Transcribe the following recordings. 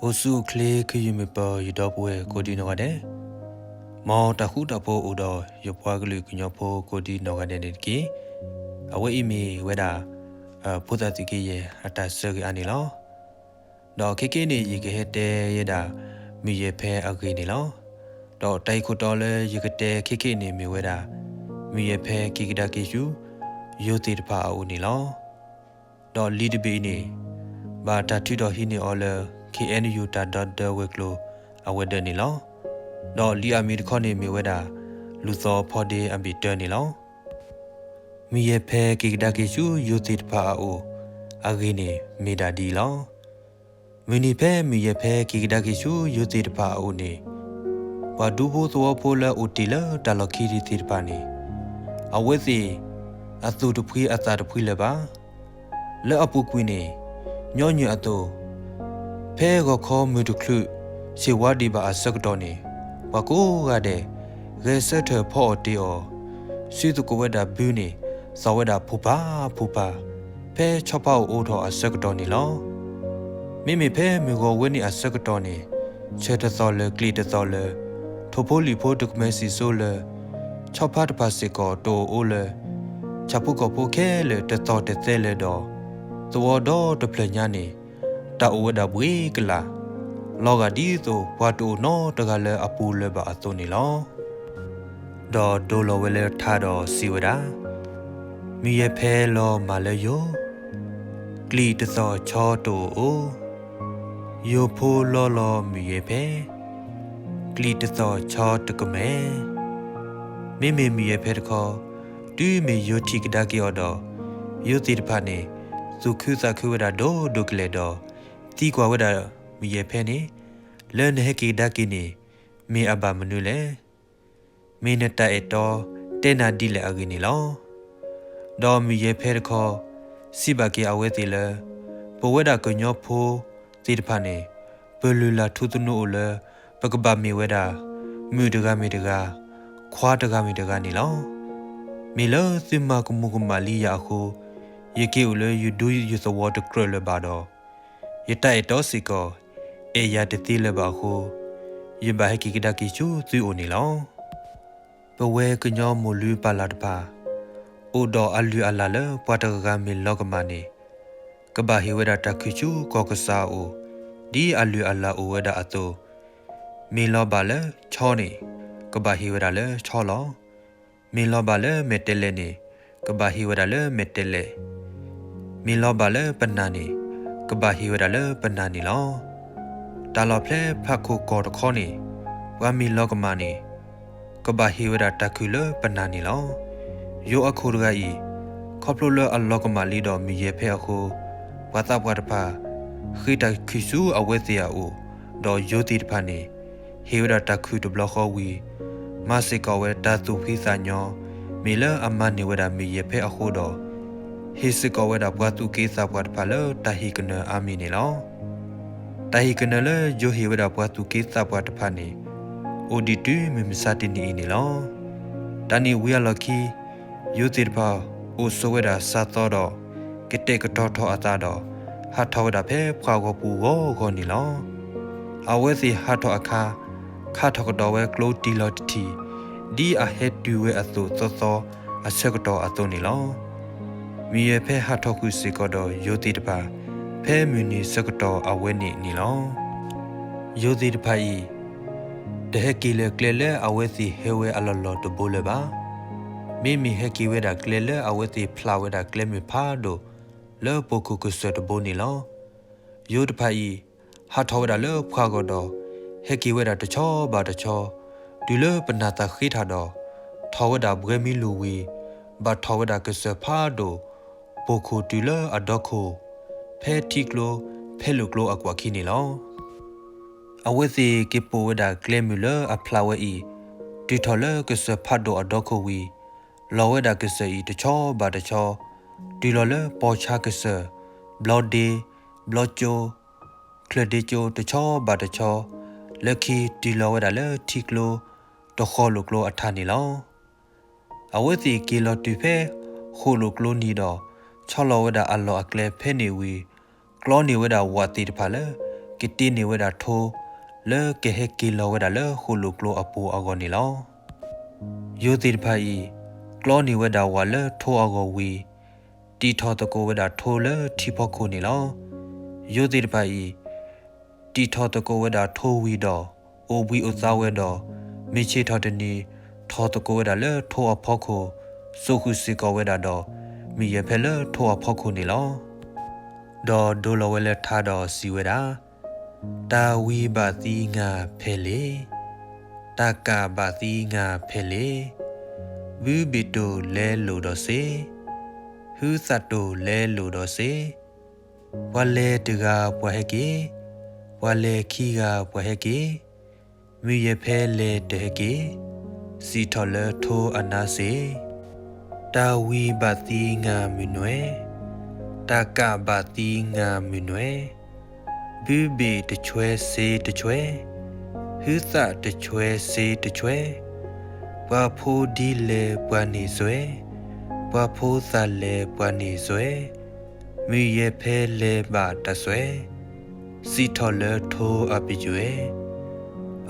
အိၣ်ဆူၣ်အိၣ်ချ့ ခ့ယုၢ်မုၢ်ပၢၤ ယဒီပုၢ်ဝဲၢ်ကိးဒံနီၢ်ဂၤဒဲး, မ်တၢ်ဃူတၢ်ဖိးအိၣ်ဒီးယပှၤကလုာ်ကညီဖိကိးဒံနီၢ်ဂၤဒဲးန့ၣ်တက့ၢ်. အဝဲအံၤမ့ၢ်ဝဲဒၣ် ဖိသၣ်သုးက့ယဲၢ်အတၢ်ဆၢဂ့ၤအါန့ၣ်လီၤ. ဒီးခဲကနံၣ်အံၤန့ၣ် ယကဟဲတဲယဲဒၣ် မုၢ်ယဲၢ်ဖဲအဂ့ၢ်န့ၣ်လီၤ. ဒီးတၢ်ဂ့ၢ်ခိၣ်တီလၢယကတဲခဲကနံၣ်အံၤန့ၣ်မ့ၢ်ဝဲဒၣ် မုၢ်ယဲၢ်ဖဲက့ၤကဒါက့ၤဆူ ယိၤသ့ၣ်တဖၣ်အအိၣ်န့ၣ်လီၤ. ဒီးလံာ်တဘ့ၣ်အံၤန့ၣ် ဘၣ်တၢ်ထုးထီၣ်ဟံးန့ၢ်အီၤလၢ ခ့ၣ်အဲၣ်ယူၣ် တၢ်ဒီသဒၢဝဲၤကျိၤအဝဲၤဒၢးန့ၣ်လီၤ. ဒီးလံာ်အမံၤတခီန့ၣ်မ့ၢ်ဝဲဒၣ် လူၢ်သီဖီဒ့အဘ့ၣ်တၢန့ၣ်လီၤ. မုၢ်ယဲၢ်ဖဲက့ၤကဒါက့ၤဆူယိၤသ့ၣ်တဖၣ်အအိၣ်အဂ့ၢ်န့ၣ် မ့ၢ်ဒၣ်ဒ်အံၤလီၤ. မုၢ်နံၤဖဲမုၢ်ယဲၢ်ဖဲက့ၤကဒါက့ၤဆူယိၤသ့ၣ်တဖၣ်အအိၣ်န့ၣ် ပှၤဒူဖိသဝီဖိလၢအိၣ်တ့ၢ်လၢတၢ်လီၢ်ခံသ့ၣ်တဖၣ်န့ၣ် အဝဲသ့ၣ် အသူၣ်တဖှံအသးတဖှံလၢၤဘၣ်. လၢအပူၤကွံာ်န့ၣ် ညီနုၢ်အသိး ဖဲဂီၤခီမုၢ်တချုးဆ့ၣ်ဝါဒံးဘၣ်အဆၢကတီၢ်န့ၣ် ပှၤကိးဂၤဒဲး ဂဲၤဆၢထၢၣ်ဖီအီၣ်တ့ၢ်အီၤ စုသကိးဝဲဒၣ်ဘုန့ၣ် သီၣ်ဝဲဒၣ်ဖုၣ်ဖးဖုၣ်ဖး ဖဲဆီဖါအိၣ်အိးထီၣ်အဆၢကတီၢ်န့ၣ်လီၤ. မ့မ့ၢ်ဖဲမုၢ်ဂီၤဝဲန့ၣ်အဆၢကတီၢ်န့ၣ် ဆၢတသီၣ်လၢၤ ကျ့တသီၣ်လၢၤ ထိၣ်ဖိလံၣ်ဖိတကမဲၤစံၣ်စိလၢၤ ဆီဖါတဖၣ်စ့ၢ်ကီးတအိၣ်အိးလၢၤ ဆၣ်ဖိကီၢ်ဖိခဲလၢာ်တသီၣ်တသဲလၢၤဒီး သဝီဒီတဖျၢၣ်ညါန့ၣ် တၢ်အိၣ်ဝဲဒၣ်ဘှ့းကလာ် လီၤဂာ်ဒ်သိးပှၤတအိၣ်နီတဂၤလၢအပူၤလၢၤဘၣ်အသိးန့ၣ်လီၤ. ဒီးဒိလီၤဝဲလၢထါဒီးစံးဝဲဒၣ်, မုၢ်ယဲၢ်ဖဲလီၤမၢ်လၢယိၤ, ကျံာ်တသီၣ်ဆီတအိၣ်အိး, ယိၤဖိလီလီၤမုၢ်ယဲၢ်ဖဲ, ကျံာ်တသီၣ်ဆီတကမဲာ်. မ့မ့ၢ်မုၢ်ယဲၢ်ဖဲတခီ, တုၤမ့ၢ်ယိၤထံၣ်ကဒါက့ၤအီၤဒီး, ယိၤသ့ၣ်တဖၣ်န့ၣ် သူၣ်ခုသးခုဝဲဒၣ်ဒိၣ်ဒိၣ်ကလဲာ်ဒီး, သံကွၢ်ဝဲဒၣ်မုၢ်ယဲၢ်ဖဲန့ၣ်, လၢနဟဲက့ၤကဒါက့ၤန့ၣ် မ့ၢ်အဘၣ်မနုၤလဲၣ်. မ့ၢ်နတၢ်အဲၣ်တီတဲနၤဒ်လဲၣ်အဂ့ၢ်န့ၣ်လီၤ. ဒီးမုၢ်ယဲၢ်ဖဲတခီ, စံးဘၣ်က့ၤအဝဲသ့ၣ်လၢ, ပဝဲဒၣ်ကညီဖိသ့ၣ်တဖၣ်န့ၣ်, ပလုၢ်လၢ်ထူသနူအိၣ်လၢ ပကဘၣ်မ့ၢ်ဝဲဒၣ် မုၣ်တဂၤမ့ၢ်တဂၤ, ခွါတဂၤမ့ၢ်တဂၤန့ၣ်လီၤ. မ့ၢ်လၢသုမၤကမူၤကမၣ်လံယၤအဃိ, ယက့ၤအိၣ်လၢယဒူယသဝီတကြၢးလၢၤဘၣ်ဒီး, ယတၢ်အဲၣ်တီစ့ၢ်ကီး အဲၣ်ယၤတသ့လၢၤဘၣ်အဃိ, ယဘၣ်ဟဲက့ၤကဒါက့ၤဆူသုအိၣ်န့ၣ်လီၤ. ပဝဲကညီမိၢ်လုၢ်ပၢ်လၢ်တဖၣ်, အိၣ်ဒီးအလုၢ်အလၢ်လၢပှၤတဂၤဂၤမ့ၢ်လီၤကမၣ်န့ၣ်, ကဘၣ်ဟ့ၣ်ဝဲဒၣ်တၢ်ခုၣ်ဆူကီၢ်ကစၢ်အအိၣ်, ဒ်အလုၢ်အလၢ်အိၣ်ဝဲဒၣ်အသိး, မ့ၢ်လီၤဘၣ်လၢဆီန့ၣ်, ကဘၣ်ဟ့ၣ်ဝဲဒၣ်လၢဆီလီၤ. မ့ၢ်လီၤဘၣ်လၢမဲာ်တဲးလဲးန့ၣ်, ကဘၣ်ဟ့ၣ်ဝဲဒၣ်လၢမဲာ်တဲးလဲး, မ့ၢ်လီၤဘၣ်လၢပနၢ်န့ၣ်, ကဘၣ်ဟ့ၣ်ဝဲဒၣ်လၢပနၢ်န့ၣ်လီၤ. တၢ်လီၢ်ဖဲဖးခိၣ်ကီၢ်တခီန့ၣ်, ပှၤမ့ၢ်လီၤကမၣ်န့ၣ်, ကဘၣ်ဟ့ၣ်ဝဲဒၣ်တၢ်ခုၣ်လၢပနၢ်န့ၣ်လီၤ. ယိၤအခိၣ်တဂၤအံၤ, ခီဖျိလၢအလီၤကမၣ်လံဒီးမုၢ်ယဲၢ်ဖဲအဃိ, ပှၤသးပှၢ်တဖၣ် ဃ့တၢ်ခုၣ်ဆူအဝဲသ့ၣ်အအိၣ်, ဒီးယိၤသ့ၣ်တဖၣ်န့ၣ် ဟ့ၣ်ဝဲဒၣ်တၢ်ခုၣ်တဘျီဃီဝံၤ, မၤစ့ၢ်ကီးဝဲတၢ်သူၣ်ဖှံသးညီ, မ့ၢ်လၢအမၤန့ၢ်ဝဲဒၣ်မုၢ်ယဲၢ်ဖဲအဃိဒီး, ဟ့ၣ်စ့ၢ်ကီးဝဲဒၣ်ပှၤသူၣ်က့သးပှၢ်တဖၣ်လၢတၢ်ဟ့ၣ်ကနၢအါမံၤန့ၣ်လီၤ. တၢ်ဟ့ၣ်ကနၢလၢယိၤဟ့ၣ်ဝဲဒၣ်ပှၤသူၣ်က့သးပှၢ်တဖၣ်န့ၣ်, အိၣ်ဒံးတုၤမုၢ်မဆါတနံၤအံၤန့ၣ်လီၤ. တၢ်န့ၣ်ဝံၤအလီၢ်ခံ, ယိၤသ့ၣ်တဖၣ်အိၣ်ဆိးဝဲဒၣ်စးသီဒီး, ကတဲာ်ကတီၤထီၣ်အသးဒီး, ဟးထီၣ်ဝဲဒၣ်ဖဲပှၢ်ဂီၤပူၤဂီၤဂီၤန့ၣ်လီၤ. အဝဲသ့ၣ်ဟးထီၣ်အခါ, ခးထီၣ်ကဒီးဝဲကျိတံၢ်လီၤတထံၣ်, ဒ်အဟဲတုၤဝဲအသိးသီသီအဆၢကတီၢ်အသိးန့ၣ်လီၤ. မုၢ်ယဲၢ်ဖဲဟးထီၣ်ဃုာ်စ့ၢ်ကီးဒီးယိၤသ့ၣ်တဖၣ်, ဖဲမုၢ်နံၤဆၢကတီၢ်အဝဲန့ၣ်န့ၣ်လီၤ. ယိၤသ့ၣ်တဖၣ်အံၤ, တဟဲက့ၤလၢၤကျဲလၢအဝဲသ့ၣ်ဟဲဝဲအလီၢ်လီၢ်တဘိလၢၤဘၣ်. မ့မ့ၢ်ဟဲက့ၤဝဲဒၣ်ကျဲလၢအဝဲသ့ၣ်ဖျးဝဲဒၣ်ကျဲမုၢ်ဖးဒိၣ်လၢပိာ်ခိၣ်ကစၢၢ်တဘိန့ၣ်လီၤ. ယိၤတဖၣ်အံၤ, ဟးထီၣ်ဝဲဒၣ်လၢပှၢ်ဂီၤဒီး, ဟဲက့ၤဝဲဒၣ်တဆီဘၣ်တဆီ, တုၤလၢပနၢ်သးဃ့ထီၣ်ဒီး, ထီၣ်ဝဲဒၣ်ဘှဲမံလူၤဝံၤ, ဘၣ်ထီၣ်ဝဲဒၣ်ကစၢၢ်ဖးဒိၣ်, ပိာ်ခိၣ်တုၤလၢအဒီခိၣ်, ဖဲထံကျိဖဲလိာ်ကျိအကွၢ်ခံန့ၣ်လီၤ. အဝဲသ့ၣ်က့ၤပိာ်ဝဲဒၣ်ကျဲမုၢ်လၢအဖျးဝဲအံၤ, တုၤထီၣ်လၢကစၢၢ်ဖးဒိၣ်အဒီခိၣ်ဝံၤ, လီၤဝဲဒၣ်ကစၢၢ်အံၤတဆီဘၣ်တဆီ, တုၤလီၤလၢပီၢ်ဆါကစၢၢ်, ဘျီဒ့, ဘျီကၠိ, ချၢၣ်ဒ့ကၠိတဆီဘၣ်တဆီ, လၢခံတုၤလီၤဝဲဒၣ်လၢထံကျိတဃီၣ်လိာ်ကျိအထးန့ၣ်လီၤ. အဝဲသ့ၣ်က့ၤလီၤတုၤဖဲဃိာ်လိာ်ကျိနံၤဒီး, ဆီလီၤဝဲဒၣ်အလီၢ်အကျဲဖဲန့ၣ်ဝံၤ, ကျီန့ၢ်ဝဲဒၣ်ဝၣ်သ့ၣ်တဖၣ်လၢ ကတ့န့ၢ်ဝဲဒၣ်ထိ လၢကဟဲက့ၤလီၤဝဲဒၣ်လၢဃိၣ်လိာ်ကျိအပူၤအဂီၢ်န့ၣ်လီၤ. ယိၤသ့ၣ်တဖၣ်အံၤ ကျီန့ၢ်ဝဲဒၣ်ဝၣ်လၢထိအဂီၢ်ဝံၤ တံာ်ထီၣ်သကိးဝဲဒၣ်ထိလၢထံဖီခိၣ်န့ၣ်လီၤ. ယိၤသ့ၣ်တဖၣ်အံၤ တံာ်ထီၣ်သကိးဝဲဒၣ်ထိဝံၤဒီး အိၣ်ဘှံးအိၣ်သါဝဲဒီး မုၢ်ဆ့ၣ်ထီၣ်တနံၤ ထီၣ်သကိးဝဲဒၣ်လၢထိအဖီခိၣ် စိာ်ဃုာ်စ့ၢ်ကီးဝဲဒၣ်ဒီး မုၢ်ယဲၢ်ဖဲလၢထိအဖီခိၣ်န့ၣ်လီၤ. ဒီးဒိလီၤဝဲလၢထါဒီးစံးဝဲဒၣ်, တၢ်ဝံၤဘၣ်သံငါဖဲလဲၣ်, တၢ်ကၣ်ဘၣ်သံငါဖဲလဲၣ်, ဘုဘ့ၣ်တိၢ်လဲလိာ်ဒီးစ့, ဟုသၣ်တိၢ်လဲလိာ်ဒီးစ့, ပှၤလဲၤတဂၤပှၤဟဲက့ၤ, ပှၤလဲၤခံဂၤပှၤဟဲက့ၤ, မုၢ်ယဲၢ်ဖဲလဲၤတဟဲက့ၤ, စံးထီၣ်လၢထိအနါစ့ၢ်. တၢ်ဝံၤဘၣ်သံငါမုၢ်နွဲၣ်, တၢ်ကၣ်ဘၣ်သံငါမုၢ်နွဲၣ်, ဘုဘ့ၣ်တဆွဲစ့တဆွဲ, ဟုသၣ်တဆွဲစ့တဆွဲ, ပှၤဖိဒ်လဲၣ်ပှၤန့ၣ်စွဲ, ပှၤဖိသၣ်လဲၣ်ပှၤန့ၣ်စွဲ, မုၢ်ယဲၢ်ဖဲလဲၤဘၣ်တၢ်စွဲ, စံးထီၣ်လၢထိအပယွဲၢ်,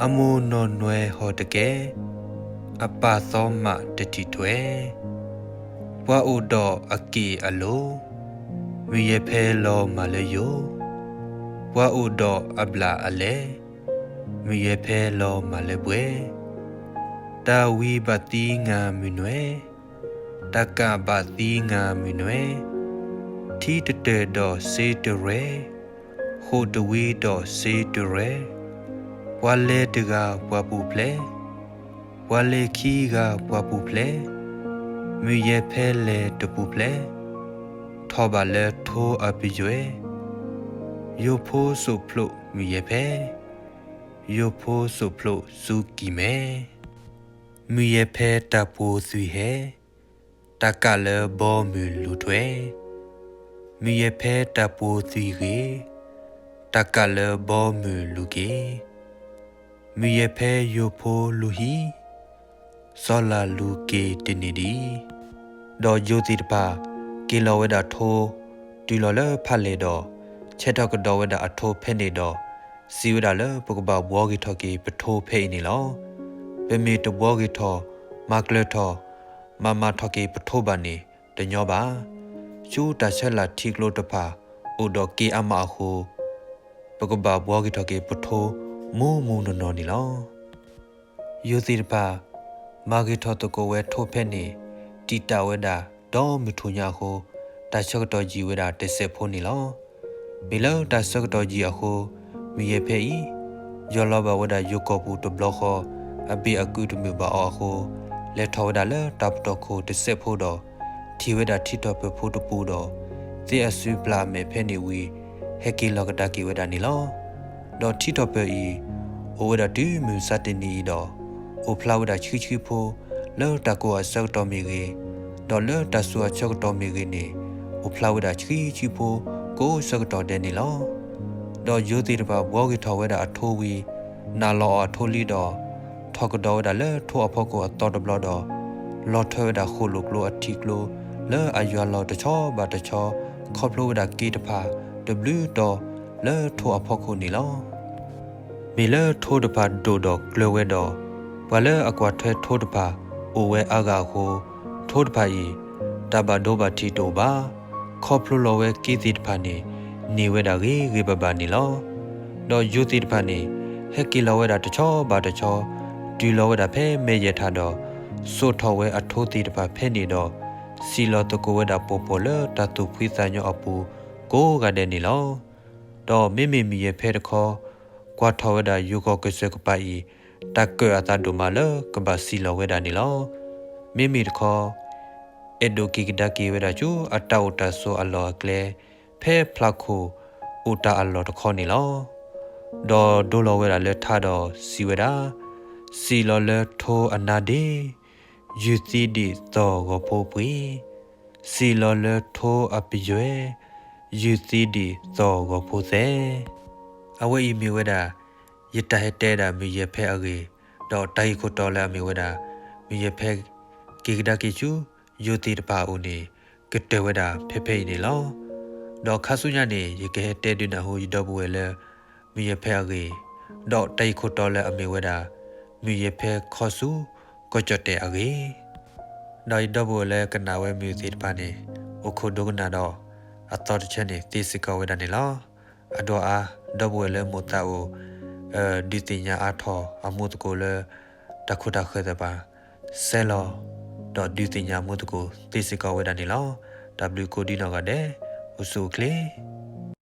အမိၢ်နီၢ်နွဲၣ်ဟီၣ်တကဲ, အပၢ်သီမးတထံၣ်ထွဲ, ပှၤအိၣ်ဒီးအက့ၢ်အလိၤ, မုၢ်ယဲၢ်ဖဲလီၤမၢ်လၢယိၤ, ပှၤအိၣ်ဒီးအဘျၣ်အလဲၤ, မုၢ်ယဲၢ်ဖဲလီၤမၢ်လၢပှဲၤ, တၢ်ဝံၤဘၣ်သံငါမုၢ်နွဲၣ်, တၢ်ကၣ်ဘၣ်သံငါမုၢ်နွဲၣ်, ထံတတၢၢ်ဒီးစ့တရဲၣ်, ဃိာ်တဝံၤဒီးစ့တရဲၣ်, ပှၤလဲၤတဂၤပှၤပူၤဖျဲး, ပှၤလဲၤခံဂၤပှၤပူၤဖျဲး, မုၢ်ယဲၢ်ဖဲလဲၤတပူၤဖျဲး, ထီၣ်ဘၣ်လၢထိအပယွဲၢ်, ယိၤဖိစိာ်ဖျိးမုၢ်ယဲၢ်ဖဲ, ယိၤဖိစိာ်ဖျိးစူကံၢ်မဲ, မုၢ်ယဲၢ်ဖဲတၢ်ပှိၤသွံၣ်ဟဲ, တၢ်ကၣ်လၢဘီမုၢ်လူၤထွဲ, မုၢ်ယဲၢ်ဖဲတၢ်ပှိၤသွံၣ်ဂ့ၤ, တၢ်ကၣ်လၢဘီမုၢ်လူၤက့ၤ, မုၢ်ယဲၢ်ဖဲယိၤဖိလူၤဟံၣ်, စီၤလၤလူၤက့ၤတန့ၢ်ဒံး. ဒီးယိၤသ့ၣ်တဖၣ် က့ၤလီၤဝဲဒၣ်ထိ တုၤလီၤလၢဖးလဲၢ်ဒီး ဆဲးထီၣ်ကဒီးဝဲဒၣ်အထိဖဲန့ၣ်ဒီး စံးဝဲဒၣ်လၢပကဘၣ်ဘှီဂ့ၤထီၣ်က့ၤပထိဖဲအံၤန့ၣ်လီၤ. ပမ့ၢ်တဘှီဂ့ၤထီၣ် မၤကျၢၤထီၣ် မၤမၤထီၣ်က့ၤပထိဘၣ်န့ၣ် တညီဘၣ်. ဆူတၢ်ဆၢလာ်ထံကျိတဖၣ် အိၣ်ဒီးက့ၤအါမးအဃိ ပကဘၣ်ဘှီဂ့ၤထီၣ်က့ၤပထိ မူမူနီၢ်နီၢ်န့ၣ်လီၤ. ယိၤသ့ၣ်တဖၣ် မၤဂ့ၤထီၣ်သကိးဝဲထိဖဲန့ၣ် တံာ်တာ်ဝဲဒၣ် ဒီးမုၢ်ထူၣ်ညါအဃိ တၢ်ဆၢကတီၢ်ယံာ်ဝဲဒၣ်တစဲးဖိန့ၣ်လီၤ. မ့ၢ်လၢတၢ်ဆၢကတီၢ်ယံာ်အဃိ မုၢ်ယဲၢ်ဖဲအံၤ ယီၤလီၤဘၣ်ဝဲဒၣ်ယိၤကီၢ်ပူၤတဘျီဃီ အဘ့ၣ်အကုတမုာ်ဘၣ်အီၤအဃိ လဲၤထီၣ်ဝဲဒၣ်လၢတၢ်ပတီၢ်ခိၣ်တစဲးဖိဒီး ထံၣ်ဝဲဒၣ်ထံထီၣ်ပၢၢ်ဖိတပူၤဒီး သ့အစုပျၢ်အမဲာ်ဖဲန့ၣ်ဝံၤ ဟဲက့ၤလီၤကဒါက့ၤဝဲဒၣ်န့ၣ်လီၤ. ဒီးထံထီၣ်ပၢၢ်အံၤ အိၣ်ဝဲဒၣ်တုၤမုၢ်မဆါတနံၤအံၤဒီး အိၣ်ဖျါဝဲဒၣ်ဆှံဆှံဖိ လၢတၢ်ကိၢ်အဆၢကတီၢ်မ့ၢ်ဂ့ၤ, ဒီးလၢတၢ်စူၤအဆၢကတီၢ်မ့ၢ်ဂ့ၤန့ၣ် အိၣ်ဖျါဝဲဒၣ်ဆှံဆှံဖိ ကိးဆၢကတီၢ်ဒဲးန့ၣ်လီၤ. ဒီးယိၤသ့ၣ်တဖၣ်ဘှီဂ့ၤထီၣ်ဝဲဒၣ်အထိဝံၤ နာ်လီၤအီၤအထိလံဒီး ထီၣ်ကဒီးဝဲဒၣ်လၢထိအဖီခိၣ်အသီတဘျီဒီး လီၤထွဲဝဲဒၣ်ဃိာ်လိာ်ကျိအထံကျိ လၢအယွၤလီၤတဆီဘၣ်တဆီ ခီဖျိဝဲဒၣ်က့တဖၣ်တဘျုးတီၤလၢထိအဖီခိၣ်န့ၣ်လီၤ. မ့ၢ်လၢထိတဖၣ်ဒိၣ်ဒီးကျၢၤဝဲဒီး ပှၤလၢအကွၢ်ထွဲထိတဖၣ်အိၣ်ဝဲအါဂၤအဃိ ထိတဖၣ်အံၤ တၢ်ဘၣ်ဒိဘၣ်ထံးတအိၣ်ဘၣ်. ခီဖျိလီၤဝဲက့သ့ၣ်တဖၣ်န့ၣ် န့ၢ်ဝဲဒၣ်ဂ့ၤဂ့ၤဘၣ်ဘၣ်န့ၣ်လီၤ. ဒီးယိၤသ့ၣ်တဖၣ်န့ၣ် ဟဲက့ၤလီၤဝဲဒၣ်တဆီဘၣ်တဆီ တုၤလီၤဝဲဒၣ်ဖဲမဲာ်ယဲၢ်ထၣ်ဒီး စိာ်ထီၣ်ဝဲအထိသ့ၣ်တဖၣ်ဖဲန့ၣ်ဒီး စံၣ်လီၤသကိးဝဲဒၣ်ပိာ်ပိာ်လၢတၢ်သူၣ်ဖှံသးညီအပူၤ ကိးဂၤဒဲးန့ၣ်လီၤ. ဒီးမ့မ့ၢ်မုၢ်ယဲၢ်ဖဲတခီ ကွၢ်ထီၣ်ဝဲဒၣ်ယိၤကီၢ်ကစၢၢ်ကပၤအံၤ တၢ်ကၢၣ်အသးဒိၣ်မးလၢကဘၣ်စံၣ်လီၤဝဲဒၣ်န့ၣ်လီၤ. မ့မ့ၢ်တခီ အဲၣ်ဒိးက့ၤကဒါက့ၤဝဲဒၣ်ဆူအတၢ်အိၣ်တၢ်ဆိးအလီၢ်အကျဲ ဖဲဖျါခိၣ်အိၣ်တၢ်အလီၢ်တခီန့ၣ်လီၤ. ဒီးဒိလီၤဝဲဒၣ်လၢထါဒီးစံးဝဲဒၣ်, စံၣ်လီၤလၢထိအနါဒ့, ယုၢ်သံဒံးသီၣ်ဂီၤဖိပှ့ၤ, စံၣ်လီၤလၢထိအပယွဲၢ်, ယုၢ်သံဒံးသီၣ်ဂီၤဖိသဲ. အဝဲအံၤမ့ၢ်ဝဲဒၣ် ယတၢ်ဟဲတဲဒၣ်မုၢ်ယဲၢ်ဖဲအဂ့ၢ်, ဒီးတၢ်ဂ့ၢ်ခိၣ်တီလၢအမ့ၢ်ဝဲဒၣ် မုၢ်ယဲၢ်ဖဲက့ၤကဒါက့ၤဆူ ယိၤသ့ၣ်တဖၣ်အအိၣ်န့ၣ် ကတၢၢ်ဝဲဒၣ်ဖဲဖဲအံၤန့ၣ်လီၤ. ဒီးခါဆူညါန့ၣ် ယကဟဲတဲဒုးနၢ်ဟူယဒီပုၢ်ဝဲၢ်လၢ မုၢ်ယဲၢ်ဖဲအဂ့ၢ်, ဒီးတၢ်ဂ့ၢ်ခိၣ်တီလၢအမ့ၢ်ဝဲဒၣ် မုၢ်ယဲၢ်ဖဲခီဆူကီၢ်ကၠီၣ်တဲၣ်အဂ့ၢ်, ဒီးယဒီပုၢ်ဝဲၢ်လၢကနၣ်ဝဲမုၢ်သ့ၣ်တဖၣ်န့ၣ် အိၣ်ခိးဒိကနၣ်ဒီး အသီတဆၢန့ၣ် သ့စ့ၢ်ကီးဝဲဒၣ်န့ၣ်လီၤ. အဒိၣ်အါ ဒီပုၢ်ဝဲၢ်လၢမိၢ်သးအိၣ် ဒုးသ့ၣ်ညါအါထီၣ်အမူသကိးလၢ တၢ်ခိတၢ်ဃၢၤသ့ၣ်တဖၣ် ဆဲးလီၤ ဒီးဒုးသ့ၣ်ညါအမူသကိးသ့စ့ၢ်ကီးဝဲဒၣ်န့ၣ်လီၤ. တၢ်ဘျုးကိးဒံနီၢ်ဂၤဒဲး အိၣ်ဆူၣ်အိၣ်ချ့